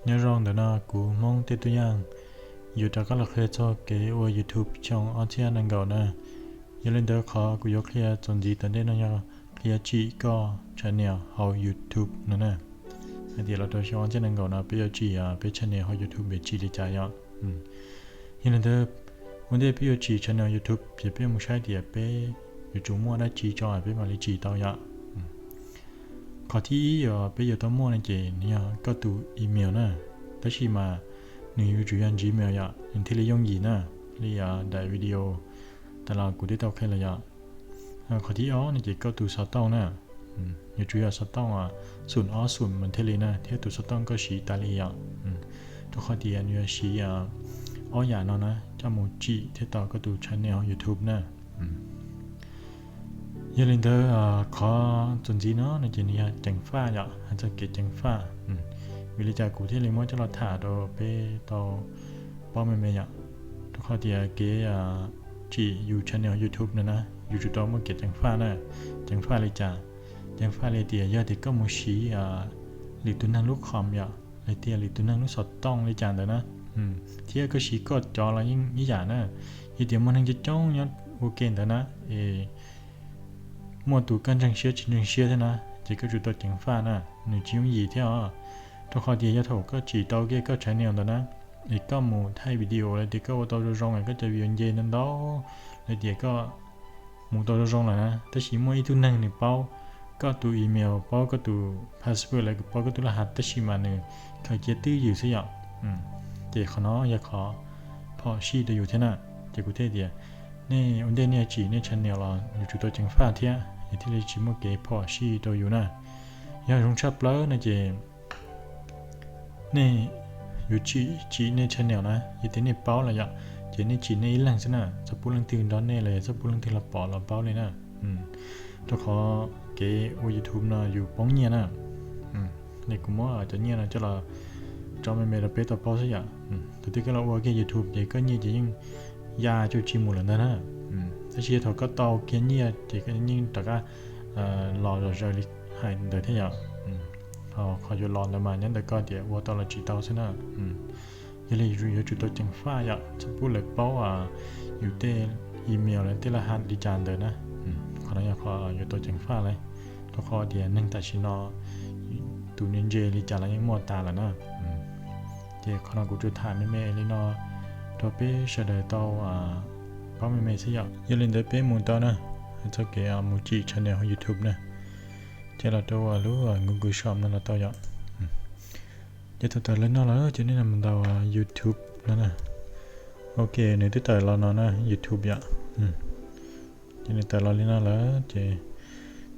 Nyob zoo, ntawm no kuv Hmoob Tej Tub Yaj yuav rov qab los qhia txog kev ua YouTube xyoo ob txhiab nees nkaum na. Yog li ntawd qhov kuv yuav qhia txuas ntxiv tom ntej no yog qhia tsim koj channel hauv YouTube no na. Hais tias los rau xyoo ob txhiab nees nkaum no peb yuav tsim peb channel hauv YouTube yuav tsim li cas yom. Yog li ntawd, ua ntej peb yuav tsim channel YouTube ces peb mus saib tias peb yuav tsum muaj dab tsi tso peb mam li tsim tau yom. Qhov thib ib uas peb yuav tau muaj no ces nws yog koj tus email na, tab sis mas nws yuav tsum yog Gmail yom, nws thiaj li yooj yim na, li daim video tas los kuv twb tau qhia lawm yom. Qhov thib ob no ces koj tus xov tooj na, yuav tsum yog xov tooj xoom ob xoom mas thiaj li na, thiab tus xov tooj koj siv tas li yom. Rau qhov tias nws yuav siv ob yam no na coj mus tsim thiab tau koj tus channel YouTube na. Yog li ntawd, qhov txuas ntxiv no no ces nws yog ceev faj yom, hais txog kev ceev faj. Vim li cas kuv thiaj li muab coj los tham rau peb tau paub me me yom? Rau qhov tias kev tsim yus channel YouTube no na, yus tsum tau muaj kev ceev faj na. Ceev faj li cas? Ceev faj li tias yog tias koj mus siv lwm tus neeg lub com yom, los tias lwm tus neeg lub xov tooj li cas ntawd na, thiab koj siv koj cov los yeej ib yam na. Yog tias muaj neeg coob coob nyob ua ke ntawd na, es muaj tus koj ntseeg siab tsis ntseeg siab thiab na, ces koj tsum tau ceev faj na, nws tsis yooj yim thiab os. Rau qhov tias yog thaum koj tsim tau kiag koj channel ntawd na, es koj mus thaij video los tias koj ua tau zoo zoo es koj cov video nce ntau ntau, los tias koj mus tau zoo zoo lawm na, tab sis muaj ib tug neeg nws paub koj tus email, paub koj tus password, lawv paub koj tus laj hav, tab sis mas nws khaws cia twj ywm xwb yom. Ces qhov no yog qhov phom sij rau yus thiab na. Ces kuv thiaj tias nej ua ntej nej tsim nej channel los yuav tsum tau ceev faj thiab es thiaj li tsis muaj kev phom sij rau yus na. Yog zoo tshaj plaws no ces nej yuav tsim tsim nej channel na, yog tias nej paub lawm yom, ces nej tsim nej ib leeg xwb na, txhob pub leej twg nrog nej los yog txhob pub leej twg los pom los paub li na. Rau qhov kev ua YouTube no yus poob nyiaj na. Kuv muab cov nyiaj no coj los tso me me rau peb tau paub xwb yom. Thaum twg koj los ua kiag YouTube ces koj nyiaj ces yeej ya cuj tsis mus lawm ntag na. Tab sis yog thaum koj tau kiag nyiaj ces koj yeej rov qab los zom zaws li hais ntawd thiab yom. Ho qhov yuav los ntawd mas nyob ntawm koj tias ua tau los tsis tau xwb na. Yog li yuav tsum tau ceev faj yom, txhob pub lawv paub yus tej email los tej laj hav li cas ntawd na. Qhov no yog qhov yuav tau ceev faj lawm, rau qhov tias neeg tam sim no tus niag ntse li cas los yeej muaj tas lawm na. Ces qhov no kuv tsuas tham me me li no rau peb sawv daws tau paub me me xwb yom. Yog li ntawd peb mus tau na, txoj kev mus tsim channel hauv YouTube na, ces los rau lub Google Chrome no los tau yom. Ces thaum tawm li no lawm ces nej los mus ntaus YouTube no na. Ok, nws twb tawm los no na, YouTube yom. Ces nws tawm los li no lawm ces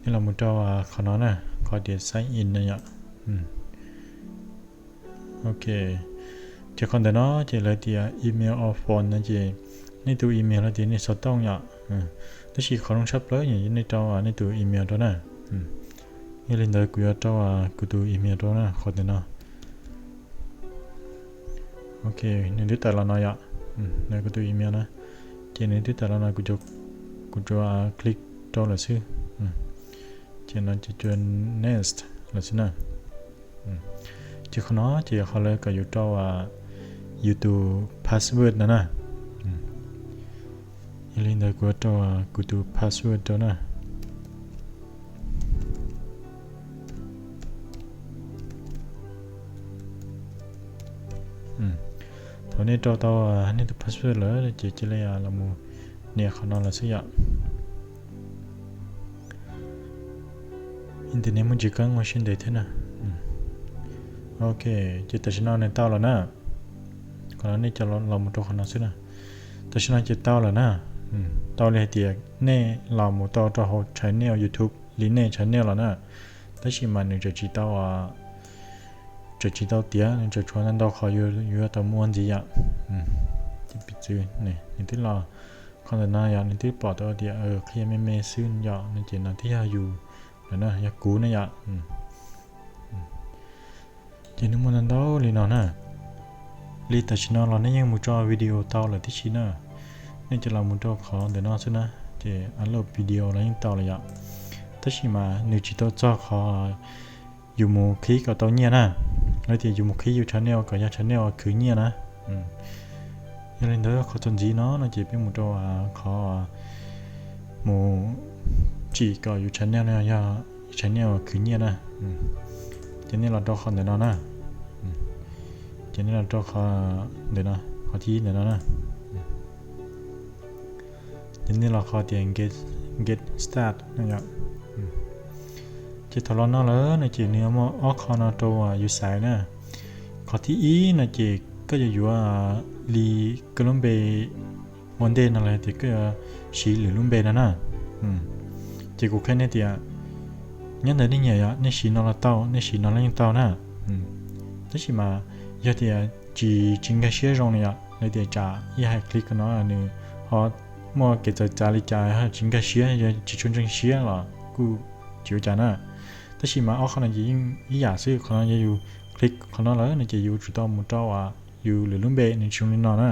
nej los mus rau qhov no na, qhov tias sign in no yom. Ok, ces qhov ntawm no ces lawv tias email or phone no ces nej tus email los tias nej xov tooj yom. Tab sis qhov zoo tshaj plaws yog nej rau nej tus email rau na. Yog li ntawd kuv yuav rau kuv tus email rau na, qhov ntawm no. Ok, nws twb tawm los no yom. Nws kuv tus email na, ces nws twb tawm los no, kuv tsuas click rau lawm xwb. Ces no ces tsuas next lawm xwb na. Ces qhov no ces qhov lawv kom yus rau yus tus password no na. Yog li ntawd kuv rau kuv tus password rau na. Thaum nej rau tau nej tus password lawm ces cia li los mus nias qhov no lawm xwb yom. Internet muaj ntsis keeb ua siab ntev thiab na. Ok, ces tam sim no nws tau lawm na. Qhov no nej cov los mus rau qhov no xwb na. Tam sim no ces tau lawm na. Tau li hais tias nej los mus tau rau hauv channel YouTube li nej channel los na. Tab sis mas nws tseem tsis tau, tseem tsis tau tiav, nws tseem tshuav ntau ntau qhov yuav tau muaj ntxiv yom. Ces piv txwv nws twb los qhov ntawm no yom, nws twb pom tau tias qhia me me xwb yom, no ces no twb yog yus lawm na, yog kuv ne yom. Ces nws muaj ntau ntau li no na. Li tam sim no los nej yeej mus tso video tau lawm tib si na. Nej ces los mus rau qhov ntawm no xwb na, ces upload video los yeej tau lawm yom. Tab sis mas nws tsis tau txog qhov yus mus qhib kom tau nyiaj na. lawv tias yus mus qhib yus channel kom yog channel uas khwv nyiaj na. Yog li ntawd qhov txuas ntxiv no no ces peb mus rau qhov mus tsim kom yus channel no yog channel uas khwv nyiaj na. Ces nej los rau qhov ntawm no na. Ces nej los rau qhov ntawm no, qhov thib ib ntawm no na. Ces nej los qhov tias get, get start no yom. Ces thaum los no lawm no ces nws muaj ob qho no rau yus xaiv na. Qhov thib ib no ces koj yuav yuav li koj lub npe ua ntej no los tias koj yuav siv lwm lub npe no na. Ces kuv qhia nej tias nyob ntawm nej nyiam yom, nej siv no los tau, nej siv no los yeej tau na. Tab sis mas yog tias tsis, tsis nkag siab zoo no yom, lawv tias tsam ib hais click no nws ho muaj kev txawv txav li cas, tsis nkag siab, yog tsis tshua ntseeg siab los kuj tsis ua cas na. Tab sis mas ob qho no ces yeej ib yam xwb, qhov no yog yus click qhov no lawm no ces yus tsum tau mus rau yus lwm lub npe, nws tsis zoo li no na.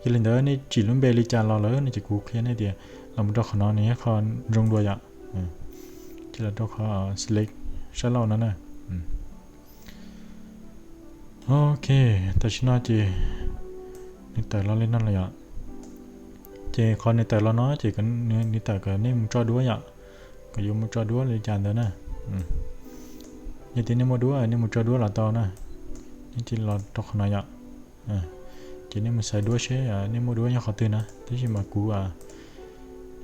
Yog li ntawd nej tsim lub npe li cas los lawm no ces kuv qhia nej tias los mus rau qhov no nws yog qho zoo dua yom. Ces los rau qhov select sab laug no na. Ok, tam sim no ces nws tawm los li no lawm yom. Ces qhov nws tawm los no ces nws tawm kom nej mus tso duab yom, kom yus mus tso duab li cas ntawd na. Yog tias nej muaj duab nej mus tso duab los tau na. Nej cia li los rau qhov no yom. Ces nej mus xaiv duab seb nej muaj duab nyob qhov twg na, tab sis mas kuv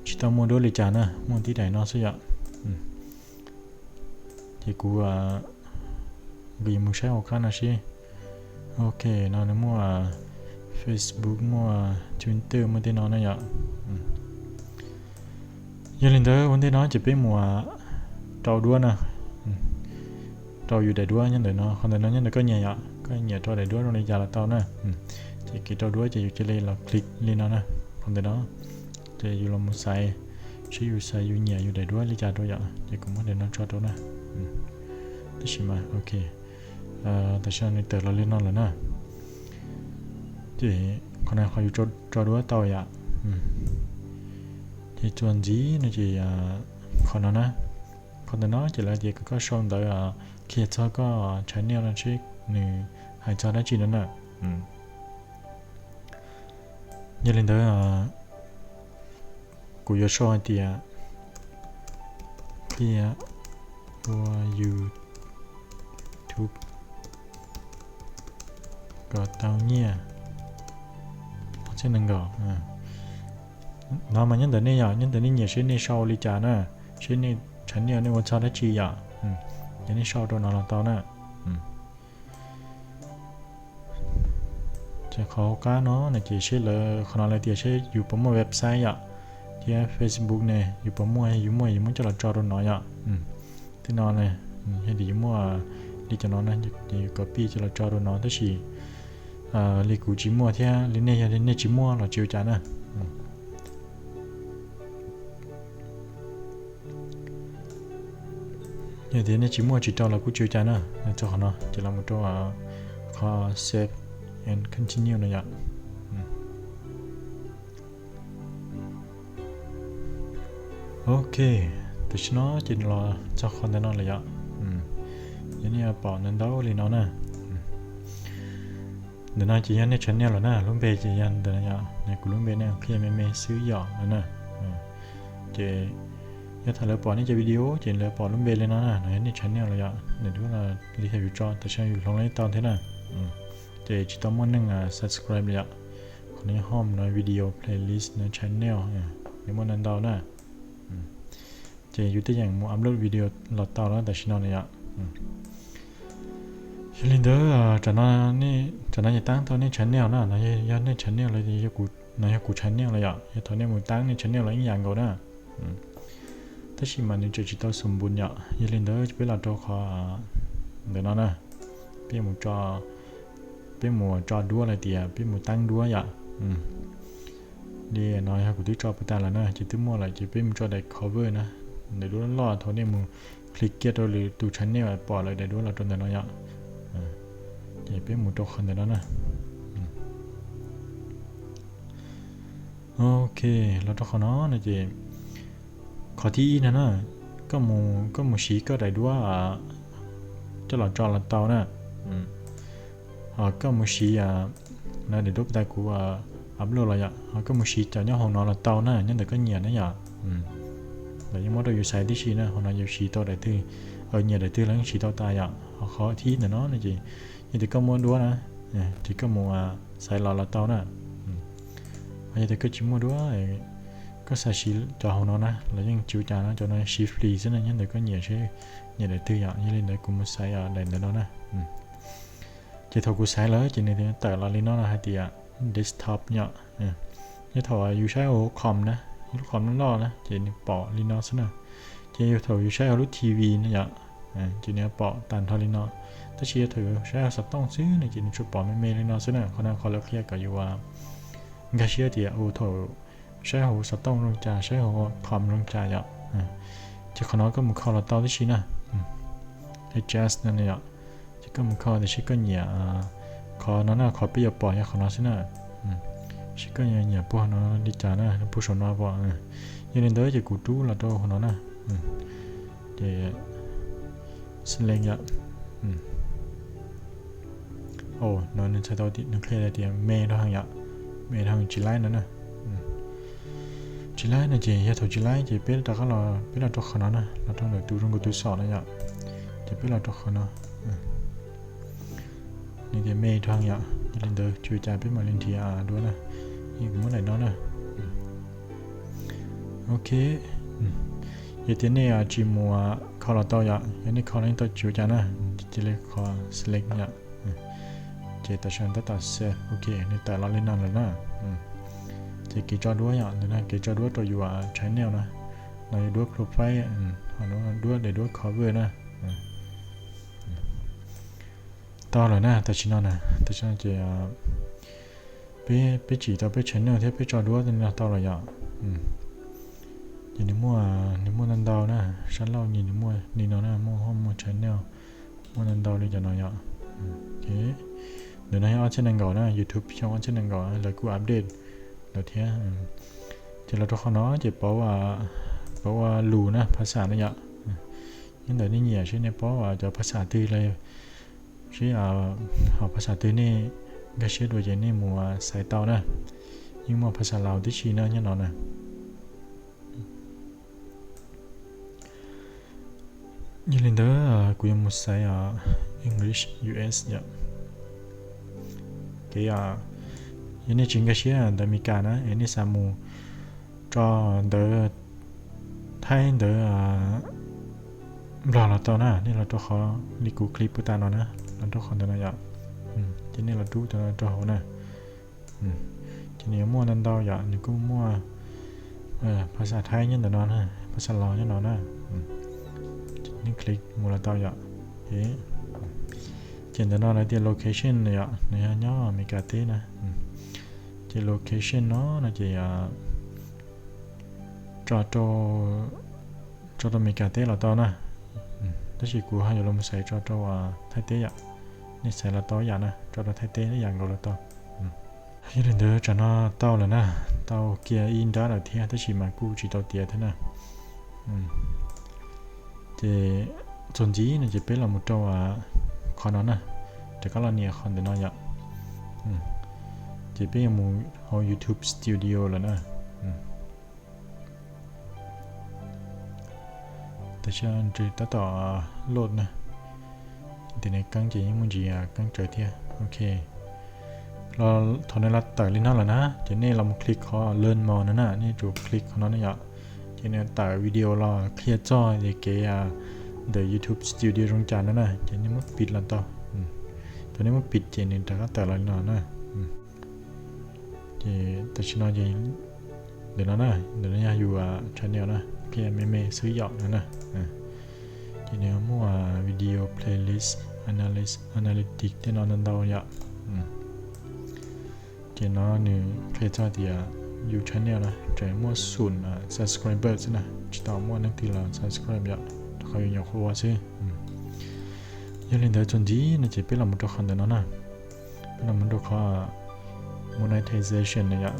tsis tau muaj duab li cas na, muaj tib daim no xwb yom. Ces kuv nqis mus saib hauv qab no seb. Ok, no nws muaj Facebook, muaj Twitter, muaj tej no na yom. Yog li ntawd ua ntej no ces peb mus rau duab na, rau yus daim duab nyob ntawm no, qhov ntawm no nyob ntawm koj nyiam yom, koj nyiam rau daim duab zoo li cas los tau na. Ces kev rau duab ces yus cia li los click li no na, qhov ntawm no. Ces yus los mus xaiv, seb yus xaiv yus nyiam yus daim duab li cas rau yom, ces kuv muab daim no tso rau na. Tab sis mas ok, tam sim no nws tawm los li no lawm na. Ces qhov no qhov yus tso duab tau yom. Ces txuas ntxiv no ces qhov no na, qhov ntawm no ces lawv tias kom koj sau ntawv qhia txog koj channel no seb nws hais txog dab tsi no na. Yog li ntawd kuv yuav sau hais tias qhia ua YouTube kom tau nyiaj ob txhiab nees nkaum. No mas nyob ntawm nej yom, nyob ntawm nej nyiam seb nej sau li cas na, seb nej channel nej ua txog dab tsi yom, ces nej sau rau no los tau na. Ces qhov hauv qab no no ces seb lawv qhov no lawv tias seb yus puas muaj website yom, thiab Facebook ne yus puas muaj, yus muaj yus muab coj los tso rau no yom. Tej no ne, yog tias yus muaj li cov no na ces yus copy coj los tso rau no, tab sis li kuv tsis muaj thiab li nej yog nej tsis muaj los tsis ua cas na. Yog tias nej tsis muaj tsis rau los kuj tsis ua cas na. Txog qhov no ces los mus rau qhov save and continue no yom. Ok, tam sim no ces los txog qhov ntawm no lawm yom. Yog nej pom ntau ntau li no na, ntawm no ces yog nej channel lawm na, lub npe ces yog ntawm no yom, kuv lub npe ne qhia me me xwb yom no na. Ces yog thaum lawv pom nej cov video ces lawv pom lub npe li no na, no yog nej channel lawm yom, nws duab li yog yus tso, tam sim no yus hloov li tau thiab na. Ces tsis tau muaj neeg subscribe li yom. Qhov no yog home no, video, playlist no, channel, nws muaj ntau ntau na. Ces yus tej yeem mus upload video los tau na tam sim no na yom. Yog li ntawd tam no, tam no yog tab tau nej channel na, no yog nej channel los no yog kuv channel los yom, yog thaum nej mus tab nej channel los ib yam nkaus na. Tab sis mas nws tseem tsis tau xum npun yom, yog li ntawd peb los rau qhov ntawm no na, peb mus, peb mus tso duab los tias peb mus tab duab yom. Li no yog kuv twb tso puas tas lawm na, ces twb muaj lawm ces peb mus tso daim cover na, daim duab loj, thaum nej mus click kiag rau lwm tus channel pom lawv daim duab los rau ntawm no yom. Ces peb mus rau qhov ntawm no na. Ok, los rau qhov no no ces qhov thib ib no na, koj mus siv koj daim duab coj los tso los tau na. Ho koj mus siv no daim duab puag ta kuv upload los yom, ho koj mus siv cov nyob hauv no los tau na, nyob ntawm koj nyiam na yom. Lawv yeej muab rau yus xaiv tib si na, hauv no yus siv tau daim twg, nyiam daim twg los yeej siv tau tas yom. Ho qhov thib ntawm no no ces yog tias koj muaj duab na, ces koj mus xaiv los los tau na. Ho yog tias koj tsis muaj duab, koj xav siv cov hauv no na los yeej tsis ua cas no, cov no siv free xwb na, nyob ntawm koj nyiam seb nyiam daim twg yom. Yog li ntawd kuv mus xaiv daim ntawm no na. Ces thaum kuv xaiv lawm ces nws tawm los li no no hais tias desktop yom. Yog thaum yus saib hauv com na, lub com loj loj na ces nws pom li no xwb na. Ces yog thaum yus saib hauv lub T V na yom, ces nws pom tag nrho li no. Tab sis yog thaum yus saib hauv xov tooj xwb no ces nws tsuas pom me me li no xwb na. Qhov no qhov lawv qhia kom yus nkag siab tias thaum saib hauv xov tooj zoo cas, saib hauv com zoo cas yom. Ces qhov no koj mus kho los tau tib si na. Adjust no yom. Ces koj mus kho tias seb koj nyiam qhov no na, qhov peb yuav pom yog qhov no xwb na. Seb koj nyiam puag no li cas na, puag saum no pom. Yog li ntawd ces kuv rub los rau hauv no na. Ces select yom. No nws txhais tau nws qhia tias me rau heev yom, me rau heev tsis laib no na. Tsis laib no ces yog thaum tsis laib ces peb rov qab los, peb los rau qhov no na, los rau ntawm tus zoo nkaus tus xom no yom. Ces peb los rau qhov no. Nws tias me rau heev yom, yog li ntawd tsis ua cas peb mam li nrhiav dua na. Kuv muab daim no na. Ok. Yog tias nej tsis mus kho los tau yom, yog nej kho los yeej tau tsis ua cas na. Cia li qhov select yom. Ces tam sim no tab tom save, ok, nws tawm los li no lawm na. Ces kev tso duab yom, ntawm no kev tso duab rau yus channel na, no yus duab profile, duab daim duab cover na. Tau lawm na, tam sim no na, tam sim no ces peb, peb tsim tau peb channel thiab peb tso duab li no tau lawm yom. Ces nws muaj, nws muaj ntau ntau na, sab laug nws muaj li no na, muaj home, muaj channel, muaj ntau ntau li cov no yom. Ntawm no yog ob txhiab nees nkaum na, YouTube xyoo ob txhiab nees nkaum lawv kuj update lawm thiab. Ces los rau qhov no ces pauv, pauv ua lus na, phas xas na yom. Nyob ntawm nej nyiam seb nej paub cov phas xas twg los seb ho phas xas twg nej nkag siab dua ces nej mus xaiv tau na. Yeej muaj phas xas Laus tib si na nyob no na. Yog li ntawd kuv yuav mus xaiv English U S yom. Ces yog nej tsis nkag siab ntawv Amelikas na es nej xav mus tso ntawv Thaib ntawv Nplog los tau na, nej los rau qhov li kuv click puag ta no na, los rau qhov ntawm no yom. Ces nej los rub rau hauv na. Ces nws yuav muaj ntau ntau yom, nws kuj muaj phas xas Thaib nyob ntawm no na, phas xas Laus nyob no na. Nej click mus los tau yom. Ces ntawm no lawv tias location yom, nws yog nyob Amelikas teb na. Ces location no no ces tso rau, tso rau Amelikas teb los tau na. Tab sis kuv ho yuav los xaiv tso rau Thaib teb yom. Nej xaiv los tau ib yam na, tso rau Thaib teb ib yam nkaus los tau. Yog li ntawd tsam no tau lawm na, tau kiag ib nrab lawm thiab tab sis mas kuj tsis tau tiav thiab na. Ces txuas ntxiv no ces peb los mus rau qhov no na, rov qab los nias qhov ntawm no yom. Ces peb yuav mus hauv YouTube Studio lawm na. Tam sim no tab tom load na. Tias nws keeb ces yeej muaj ntsis keeb tsawv thiab. Ok, thaum nws los tawm li no lawm na ces nej los mus click qhov learn more no na, nej tsum click qhov no na yom. Ces nws tawm video los qhia txog kev ntawm YouTube Studio zoo cas no na, ces nej muab pim los tau. Thaum nej muab pim ces nws rov qab tawm los li no na. Ces tam sim no ces ntawm no na, ntawm no yog yus channel na, qhia me me xwb yom no na. Ces nws muaj video, playlist, analysis, analytics tej no ntau ntau yom. Ces no nws qhia txog tias yus channel na tseem muaj xoom subscriber xwb na, tsis tau muaj leej twg los subscribe yom, rau qhov yus nyuam qhuav ua xwb. Yog li ntawd txuas ntxiv no ces peb los mus rau qhov ntawm no na, peb los mus rau qhov monetization na yom.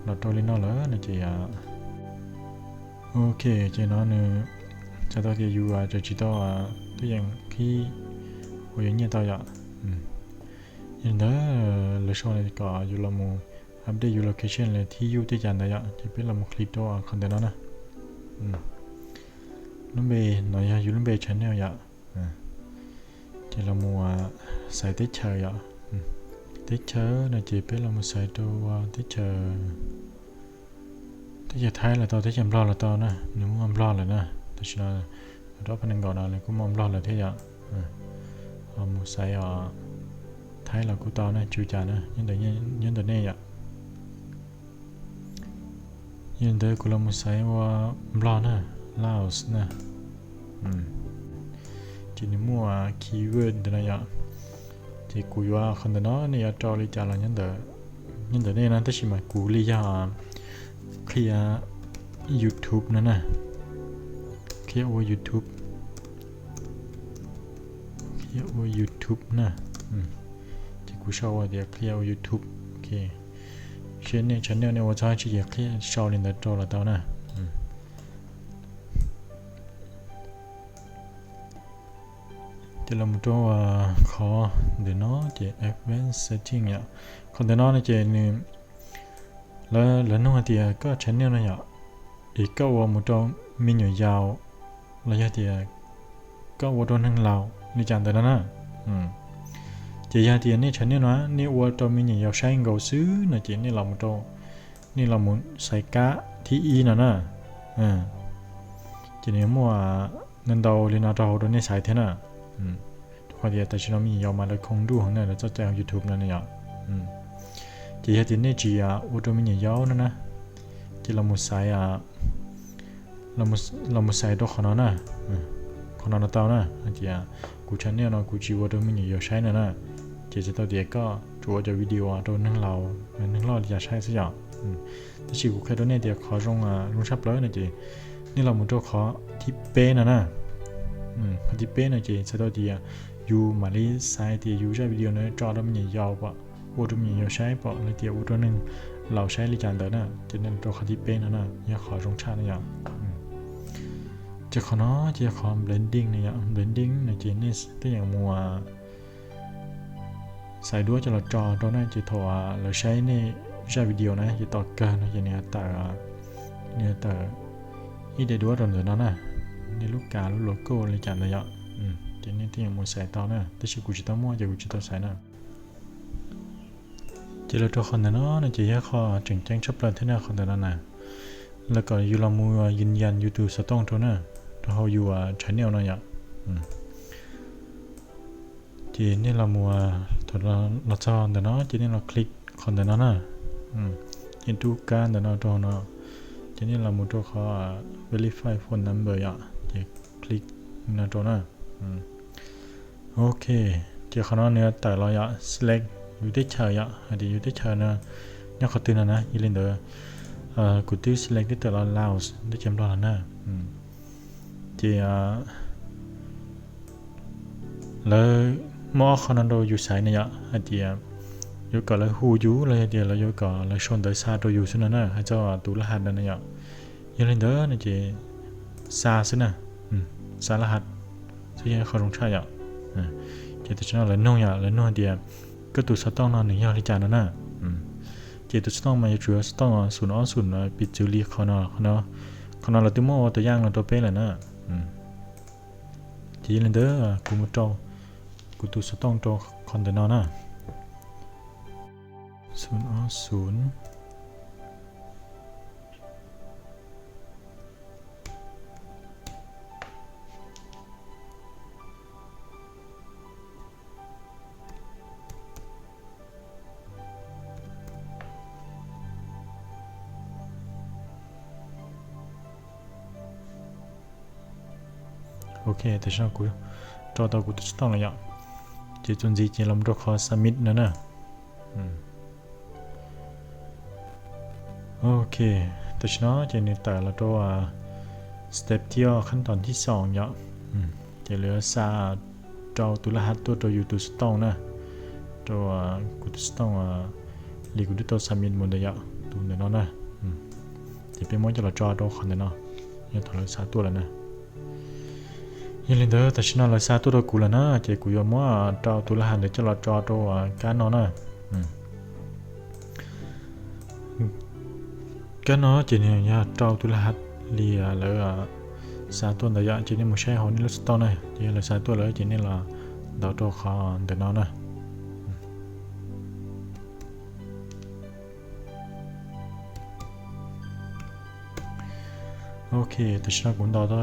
Los rau li no lawm no ces, ok, ces no nws txhais tau tias yus tseem tsis tau tuaj yeem qhib Ua yuav nyiaj tau yom. Yog li ntawd lawv sau kom yus los mus update yus location li thib yus tej cas ntawd yom, ces peb los mus click rau qhov ntawm no na. Lub npe no yog yus lub npe channel yom. Ces los mus xaiv teb chaws yom. Teb chaws no ces peb los mus xaiv rau teb chaws, teb chaws Thaib los tau, teb chaws Nplog los tau na, nws muaj Nplog lawm na. Tam sim no rau pab nees nkaum no nws kuj muaj Nplog lawm thiab yom. Los mus xaiv os, Thaib los kuj tau na, tsis ua cas na, nyob ntawm nej yom. Yog li ntawd kuv los mus xaiv ua Nplog na, Laos na. Ces nws muaj keyword ntawm no yom. Ces kuv yuav qhov ntawm no, nej yuav rau li cas los nyob ntawm nej na, tab sis mas kuv li yog qhia YouTube no na, qhia ua YouTube, qhia ua YouTube na. Ces kuv sau ua tias qhia ua YouTube, ok. Seb nej channel nej ua txog tsi ces qhia sau li ntawd rau los tau na. Ces los mus rau qhov ntawm no ces advanced setting yom. Qhov ntawm no no ces nws, lawv nug hais tias koj channel no yom, es koj ua mus rau me nyuam yaus los yog tias koj ua rau neeg laus li cas ntawd no na. Ces yog tias nej channel no nej ua rau me nyuam yaus saib nkaus xwb no ces nej los mus rau, nej los mus xaiv kab thib ib no na. Ces nws muaj ntau ntau li no rau hauv rau nej xaiv thiab na. Rau qhov tias tam sim no me nyuam yaus mas lawv khoom nruj heev na, lawv txoj cai hauv YouTube no na yom. Ces yog tias nej tsis ua rau me nyuam yaus no na, ces los mus xaiv, los mus xaiv rau qhov no na. Qhov no no tau na, hais tias kuv channel no kuv tsis ua rau me nyuam yaus saib no na. Ces txhais tau tias koj tsuas ua cov video rau neeg laus, neeg loj li cas saib xwb yom. Tab sis kuv qhia rau nej tias qhov zoo, zoo tshaj plaws no ces nej los mus rau qhov thib peb no na. Qhov thib peb no ces txhais tau tias yus mam li xaiv tias yus zaj video no tso rau me nyuam yaus pom, ua rau me nyuam yaus saib pom, los tias ua rau neeg laus saib li cas ntawd na. Ces nej los rau qhov thib peb no na, yog qhov zoo tshaj no yom. Ces qhov no ces yog qhov blending no yom. Blending no ces nej tej yam mus xaiv duab coj los tso rau na, ces thaum lawv saib nej zaj video na ces tom kawg no ces nws tawm, nws tawm ib daim duab rau ntawm no na, nej lub kav lub logo li cas ntawd yom. Ces nej tej yam mus xaiv tau na, tab sis kuv tsis tau muaj ces kuv tsis tau xaiv na. Ces los rau qhov ntawm no no ces yog qhov tseem ceeb tshaj plaws thiab na, qhov ntawm no na, lawv kom yus los mus yws yas yus tus xov tooj rau na, rau hauv yus channel no yom. Ces nej los mus, thaum los txog ntawm no ces nej los click qhov ntawm no na. Ces rub kab ntawm no rau no, ces nej los mus rau qhov verify phone number yom, ces click no rau na. Ok, ces qhov no nws tawm los yom, select yus teb chaws yom, hais tias yus teb chaws no nyob qhov twg no na. Yog li ntawd kuv twb select tib tawm los Laos, teb chaws Nplog los na. Ces lawv muaj ob qho no rau yus xaiv na yom, hais tias yuav kom lawv hu yus los yog tias lawv yuav kom lawv sau ntawv xa rau yus xwb no na, hais txog tus laj has no na yom. Yog li ntawd no ces xa xwb na, xa laj has xwb yog qhov zoo tshaj yom. Ces tam sim no lawv nug yom, lawv nug hais tias koj tus xov tooj no nws yog li cas no na. Ces tus xov tooj mas yuav tsum yog xov tooj xum ob xum, piv txwv li qhov no, qhov no lawv twb muab ua tus yaj los rau peb lawm na. Ces yog li ntawd kuv mus rau kuv tus xov tooj rau qhov ntawm no na. Xum ob xum. Ok, tam sim no kuv rau tau kuv tus xov tooj lawm yom. Ces txuas ntxiv ces los rau qhov submit no na. Ok, tam sim no ces nws tawm los rau step thib ob, khab toom thib xoom yom. Ces lawv xa rau tus laj has tuaj rau yus tus xov tooj na, rau kuv tus xov tooj li kuv twb tau submit mus ntawd yom, tus ntawm no na. Ces peb muab coj los tso rau qhov ntawm no, yog thaum lawv xa tuaj lawm na. Yog li ntawd tam sim no lawv xa tuaj rau kuv lawm na, ces kuv yuav muab rau tus laj has ntawd coj los tso rau kab no na. Kab no ces nws yog rau tus laj has li lawv xa tuaj ntawd yom, ces nej mus saib hauv nej lub xov tooj na, ces yog lawv xa tuaj lawm ces nej los ntaus rau qhov ntawm no na. Ok, tam sim no kuv ntaus tau,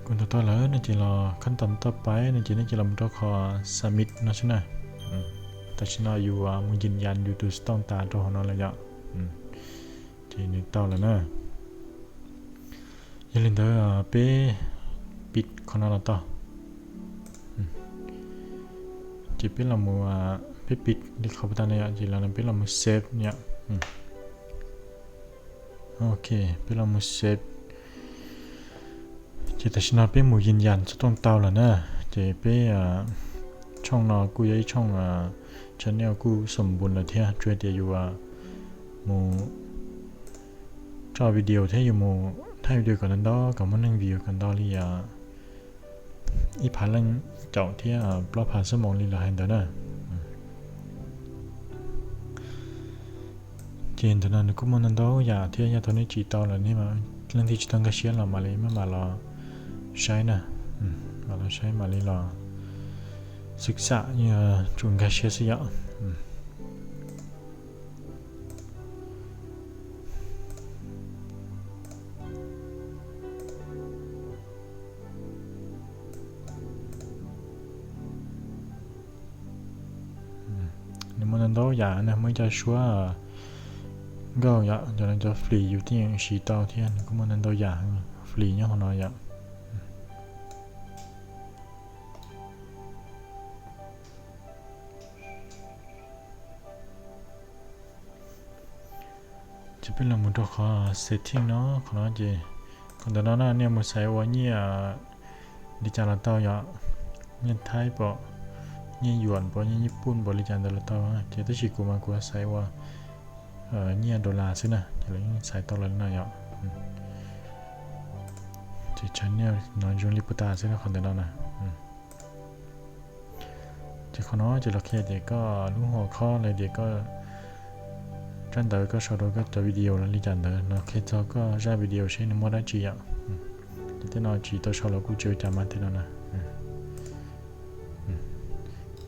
kuv ntaus tau lawm no ces los khab tau tau pais no ces nej cia li los mus rau qhov submit no xwb na. Tam sim no yus mus yws yas yus tus xov tooj tas rau hauv no lawm yom. Ces nws tau lawm na. Yog li ntawd peb piv qhov no los tau. Ces peb los mus, peb piv li qhov puag ta no yom, ces los peb los mus save yom. Ok, peb los mus save. Ces tam sim no peb mus yws yas xov tooj tau lawm na. Ces peb tshooj no kuj yog ib tshooj channel kuj xom npun lawm thiab, tsuas tias yus mus tso video thiab yus mus thaij video kom ntau ntau kom muaj neeg view kom ntau li ib phav leej caum thiab plaub phav xuab moos li lawv hais ntawd na. Ces ntawm no nws kuj muaj ntau ntau yam thiab, yog thaum nej tsim tau lawm nej leej twg tsis tau nkag siab los mam li maj mam los saib na, mam los saib mam li los xwm xam, yog tsum nkag siab xwb yom. Nws muaj ntau ntau yam na, muaj ib co suab nkauj yom, cov no cov free yus thiaj siv tau thiab, nws kuj muaj ntau ntau yam free nyob hauv no yom. Ces peb los mus rau qhov setting no, qhov no ces qhov ntawm no na nej mus xaiv ua nyiaj li cas los tau yom, nyiaj Thaib pom, nyiaj Yuam pom, nyiaj Nyij Pooj pom, li cas ntawd los tau. Ces tab sis kuv mas kuv xaiv ua nyiaj dollar xwb na, ces lawv yeej xaiv tau los li no yom. Ces channel no zoo li puag ta xwb na qhov ntawm no na. Ces qhov no ces los qhia tias koj lub hua khob los tias koj tsab ntawv koj sau rau koj cov video los li cas ntawd, no qhia txog koj zaj video seb nws muaj dab tsi yom. Ces tej no tsis tau sau los kuj tsis ua cas mas tej no na.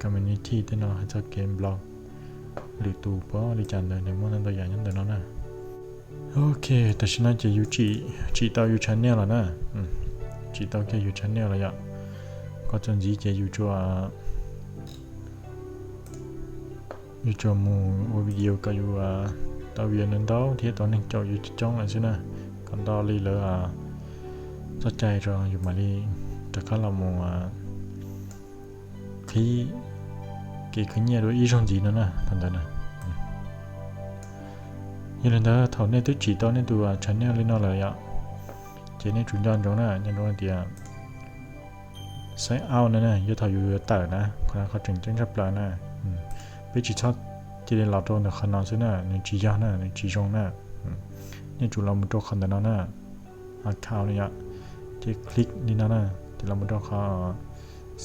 Community tej no hais txog kev blog, lwm tus pom li cas ntawd, nws muaj ntau ntau yam nyob ntawm no na. Ok, tam sim no ces yus tsim tau yus channel lawm na. Tsim tau kiag yus channel lawm yom. Qhov txuas ntxiv ces yus tsuas, yus tsuas mus ua video kom yus tau view ntau ntau thiab tau neeg caum yus coob coob lawm xwb na, kom nto li lawv txoj cai rau yus mam li rov qab los mus qhib kev khwv nyiaj dua ib zaug ntxiv no na, thaum ntawd na. Yog li ntawd thaum nej twb tsim tau nej tus channel li no lawm yom, ces nej tsum nco ntsoov na, nco ntsoov hais tias sign out no na yog thaum yus yuav tawm na, qhov no qhov tseem ceeb tshaj plaws na. Peb tsis txhob cia li los rau ntawm qhov no xwb na, nws tsis yog na, nws tsis zoo na. Nej tsum los mus rau qhov ntawm no na, account no yom, ces click li no na, ces los mus rau qhov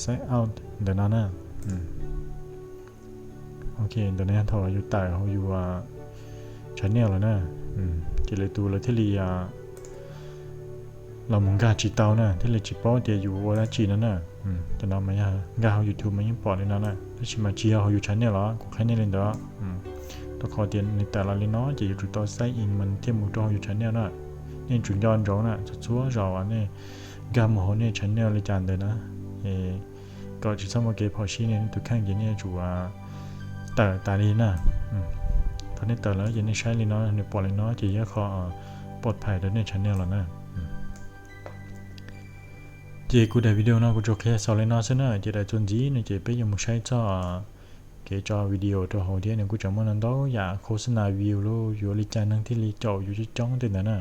sign out ntawm no na. Ok, ntawm no yog thaum yus tawm hauv yus channel lawm na, ces lwm tus lawv thiaj li los mus nkag tsis tau na, thiaj li tsis paub tias yus ua dab tsi no na. Cov no mas yog nkag hauv YouTube mas yeej pom li no na, tab sis mas tsis yog hauv yus channel los kuv qhia nej li ntawd. Rau qhov tias nws tawm los li no ces yus tsum tau sign in mas nws thiaj mus rau hauv yus channel na. Nej tsum nco ntsoov na, txhua txhua zaus nej nkag mus hauv nej channel li cas ntawd na, kom tsis txhob muaj kev phom sij nej tus kheej ces nej tsum tawm tas li na. Thaum nej tawm lawm ces nej saib li no nws pom li no ces yog qhov pov phais rau nej channel lawm na. Ces kuv daim video no kuv tsuas qhia xaus li no xwb na, ces daim txuas ntxiv no ces peb yuav mus saib txog kev tso video rau hauv thiab, nws kuj tseem muaj ntau ntau yam khos xab nas view los yuav li cas neeg thiaj li caum yus coob coob tej ntawd na.